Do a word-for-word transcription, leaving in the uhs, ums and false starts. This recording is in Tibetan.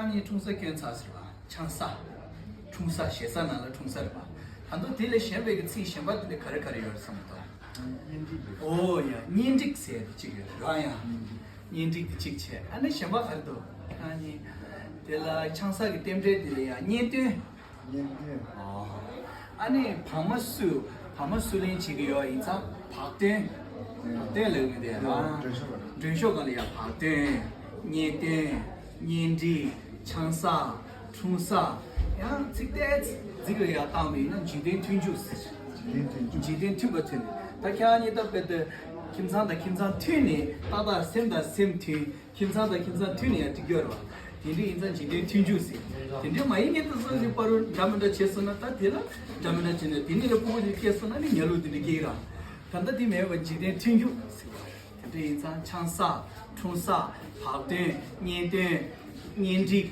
ཁྱེད་རང་གཉིས་འཁྲུངས་ས་ཁྱོད་ཚ་ཟེར་བ། ཆང་ས། འཁྲུངས་ས། ཞེ་ས་ནང་ལ་འཁྲུངས་ས་རེད་པ། ད་དུང་དེ་ལས་གཞན་པའི་གི་ཚིག་གཞན་པ་དེ་འདྲ་ག་རེ་ག་རེ་ཡོད་རེད་བསམ་གི་འདུག། ཨོ་ཡ། གཉེན་སྒྲིག་ཟེར་དེ་གཅིག་ཡོད་རེད་ཡ། གཉེན་སྒྲིག་དེ་གཅིག་བྱས། ཨ་ནི་གཞན་པ་ག་རེ་འདུག། ཨ་ནི་དེ་ལ་ཆང་ས་གི་རྟེན་འབྲེལ་དེ་ལ་ཡ་གཉེན་སྟོན། གཉེན་སྟོན། ཨོ། ཨ་ནི་བག་མ་བསུ། བག་མ་བསུ་ལེན་བྱེད་ཀྱི་ཡོད་ཡིན་ཙང་བག་སྟོན། བག་སྟོན་ལབ་ཀྱི་འདུག་ཡ། མགྲོན་ཤོག་ག་ལ། མགྲོན་ཤོག་ག་ལ་ཡ་བག་སྟོན། གཉེན་སྟོན། གཉེན་སྒྲིག། ཆང་ས། འཁྲུངས་ས། ཡང་ཚིག་ཏོག་ཙམ་ལ་ཡ་བཏང་བ་ཡིན་ན་འཇིག་རྟེན་མཐུན་འཇུག་ཟེར། འཇིག་རྟེན་མཐུན་འཇུག། འཇིག་རྟེན་མཐུན་པ་མཐུན། ད་ཁྱེད་རང་གཉིས་ད་དཔེར་ན་ཁྱིམ་ཚང་དང་ཁྱིམ་ཚང་མཐུན་ནས། ཏག་ཏག་སེམས་དང་སེམས་མཐུན། ཁྱིམ་ཚང་དང་ཁྱིམ་ཚང་མཐུན་ནས་ཡ་འགྲིག་གི་ཡོད་རེད་པ། དེ་འདྲ་ཡིན་ཙང་འཇིག་རྟེན་མཐུན་འཇུག་ཟེར། དེ་འདྲ་མ་ཡིན་ནས་ད་སོ་སོའི་བར་དུ་འདྲ་མི་འདྲ་བྱས་སོང་ན། ད་དེ་ལ་འདྲ་མི་འདྲ་བྱས་ནས་དེ་གཉིས་ལ་ཕྲུ་གུ་དེ་སྐྱེས་སོང་ན་ནི་ཉལ་ལུགས་དེ་འདྲ་སྐྱེ་གི་རེད། ད་ལྟ་དེ་མེད་པ་འཇིག་རྟེན་མཐུན་འཇུག་ཟེར་བ་རེད། དེ་འདྲ་ཡིན་ཙང་ཆང་ས། འཁྲུངས་ས། བག་སྟོན། གཉེན་སྟོན། གཉེན་སྒྲིག།